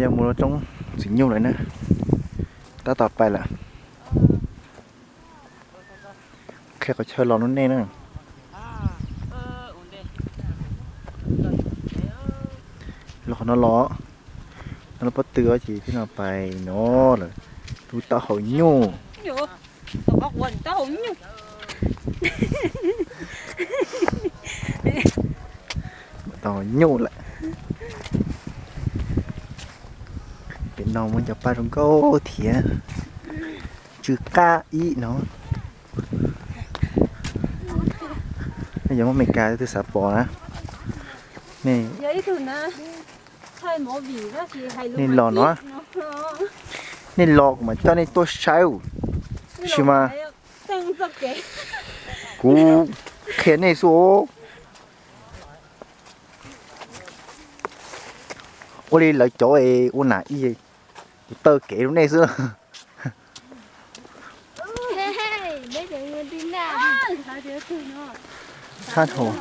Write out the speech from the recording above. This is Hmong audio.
Yog mus rau roob Txiv Nyuj lawm na, tab tom pais lawm. Qhia qhov chaw los rau nej na. Los qhov no los, no los pob tw ces peb no pais no lawm. Lub taub hau nyuj. Taub hau nyuj lawm. Pem no muaj cov paj zoo nkauj thiab. Tsw qab ib no. Yog muaj Meskas twb xav pom na. Nej los no, nej los kuv mam coj nej tuaj saib, tab sis mas kuv qhia nej xwb os. Ua li lawv cov es ua nam ib, kuv taw kev rau nej xwb. Tshaj thaum